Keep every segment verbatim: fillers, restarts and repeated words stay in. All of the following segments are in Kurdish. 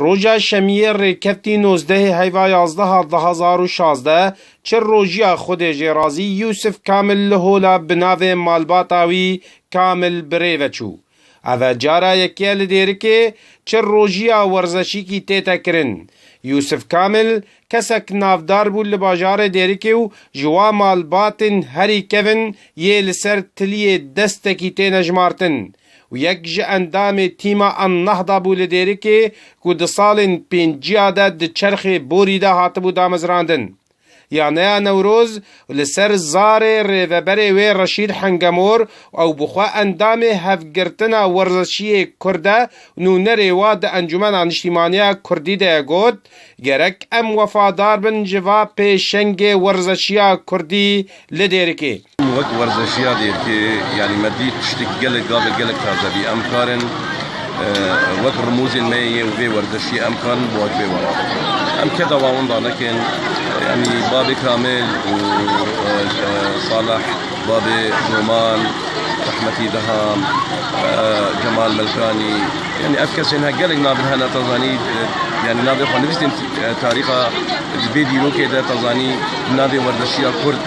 Roja Şemiyê rêkeftî nozdehê heyva yazdeha du hezar û şazdeh, çi rojiya Xwedê jê razî Yûsif Kamil li hola bi navê malbata wî Kamil bi rê ve çû. Ev e cara yekê li Dêrikê çi rojiya werzeşîkî tête kirin. Yûsif Kamil kesek navdar bû li bajarê Dêrikê û ji wa malbatên herî kevin yê li ser tiliyê destekî têne jimartin. Û yek ji endamê tîma Ennahda bû li Dêrikê ku di salên pênciya de di çerxê borî de hatibû damezrandin. Yaneya Newroz li ser zarê rêveberê wê Reşîd Hengemor, ew bi xwe endamê Hevgirtina Werzeşiyê Kurd e, nûnerê wa di Encûmena Niştîmaniya Kurdî de ye, got, Gerek em wefadar bin ji va pêşengê werzeşiya Kurdî li Dêrikê. Wek werzeşiya Dêrikê, yanî me dît tiştek gelek, gavek gelek taze bî. Em karin, e, wek rimûzên me yê wê werzeşiyê em karin bi wek vê were. Em keda wa winda nekin. Yanî babê Kamil û, e, e, Salih, babê Roman, rehmetî Deham, e, Cemal Melkanî. Yanî ev kesên he gelek navên hene, te zanî, e, yanî navê xwe nivîsên, e, tarîxa di vê dîrokê de, te zanî, navê werzeşiya Kurd.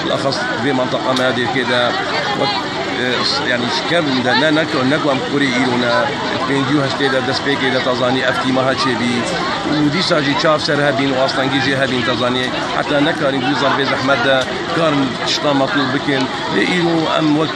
Bilaxas vê mantaqa me ya Dêrikê de wek, e, s-, yanî şikevin de ne, ne ku, ne ku em kurê îro ne, pêncî û heştê de destpêkê de tazanî ev tîma ha çêbî û dîsa jî çav ser hebîn û astengî jê hebîn tazanî heta nekarîn vî zerbê zehmet de karin tişta metlûb bikin. Lê îro em wek,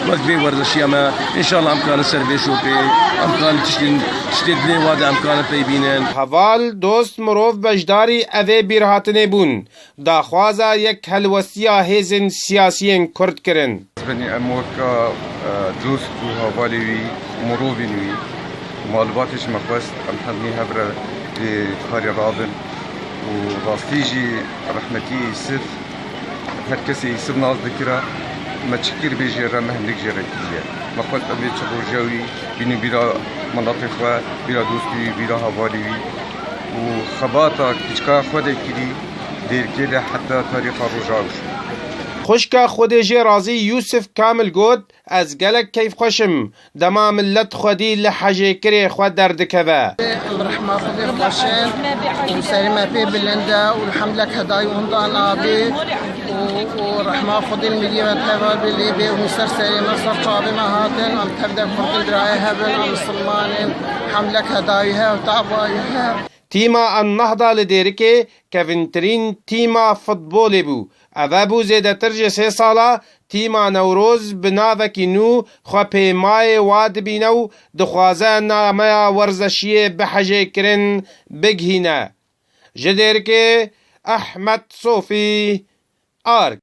wek vê werzeşiya me, înşallah em karin ser vê şopê, em karin tiştên, tiştê dilê wa de em karin pey bînin. Heval, dost, mirov beşdarî evê bîrhatinê bûn. Daxwaza yek helwestiya hêzên siyasiyên Kurd kirin. Benî em weka, e, dost û hevalê wî, mirovên wî, malbatê ji me xwest, em hemî hev re vê karê rabin û rastî jî rehmetî Yûsif, her kesê Yûsif nas dikira, me çi kir bê jê re, me hindik jê re kiriye. Me xwest em vê çi roja wî bînin bîra miletê xwe, bîra dostê wî, bîra hevalê wî û xebata kiçika xwe de kirî. Dêrikê de heta tarîxa roja ew jî. Xwişka Xwedê jê razî Yûsif Kamil got, Ez gelek keyfxweş im, dema milet xwedî li hejêkirê xwe derdikeve. Li rehma Xwedê xweş in û serê me pê bilind e û li hemlek hedayî winda nabê û, û rehma Xwedê li miliyê me teva bê lê bê û ser serê me, ser çavê me hatin, em tev de Kurd in, birayê hev in, em misilman in, hemlek hedayî hev, dawayî hev. Tîma Ennahda li Dêrikê kevintirîn tîma futbolê bû. Ev e bû zêdetir ji sê sala tîma Newroz bi navekî nû xwe pêmayê wa dibîne û dixwaze nameya werzeşiyê bihejêkirin bigihîne. Ji Dêrikê Ehmed Sofî, Ark.